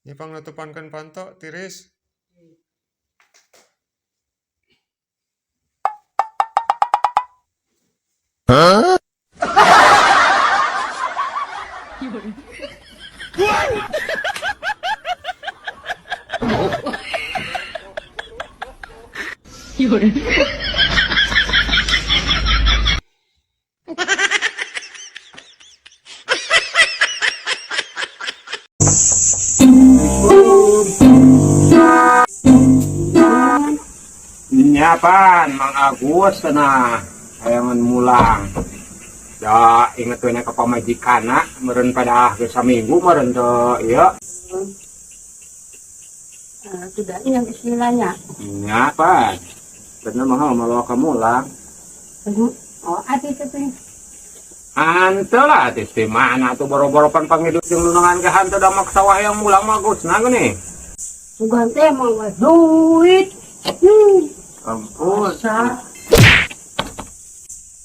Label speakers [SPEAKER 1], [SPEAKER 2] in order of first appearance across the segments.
[SPEAKER 1] Ini pangnutupankeun panto tiris.
[SPEAKER 2] Nyapan Mang Agus cenah hayangan mulang. Da inget we nya ka pamajikanna meureun pada geus saminggu meureun teu ieu.
[SPEAKER 3] Sudah yang istilahnya.
[SPEAKER 2] Nyapan. Bener mah malah ka mulang.
[SPEAKER 3] Oh, ati teh.
[SPEAKER 2] Hanteu lah atis di mana tuh boro-boro pan panghidup jeung lunangan ge hanteu da maksa sawah yang mulang mah Agus na geuning.
[SPEAKER 3] Sugan teh mau duit.
[SPEAKER 2] Ampun.
[SPEAKER 3] Masa?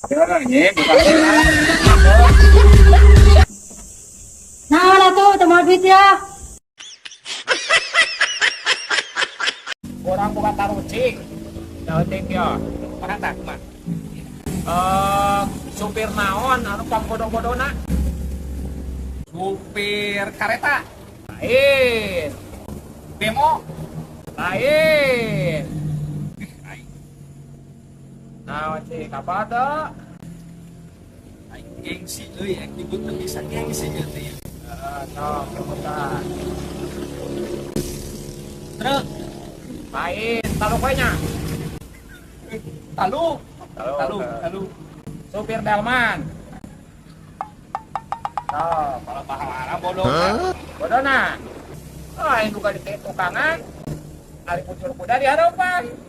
[SPEAKER 2] Ya, ini bukan.
[SPEAKER 3] Nah, lah tuh, teman duit ya.
[SPEAKER 2] Orang buka tarucing. Tarucing ya. Mana mah? Supir naon anu pangbodo-bodona? Supir kareta. Lain. Bemo. Lain. Nah, cik, apa tuh?
[SPEAKER 4] Aing gengsi euy, aing nyebut teu bisa gengsi ieu teh.
[SPEAKER 2] Heeh, sok sebutan.
[SPEAKER 4] Truk.
[SPEAKER 2] Lain, taluk we nya.
[SPEAKER 4] Talu.
[SPEAKER 2] Talu.
[SPEAKER 4] Talu, talu.
[SPEAKER 2] Supir Delman. Sok,
[SPEAKER 4] kalau pahala bodoh.
[SPEAKER 2] Hah? Bodona. Oh, aing buka di tukangan. Ari kucur kuda di hadapan.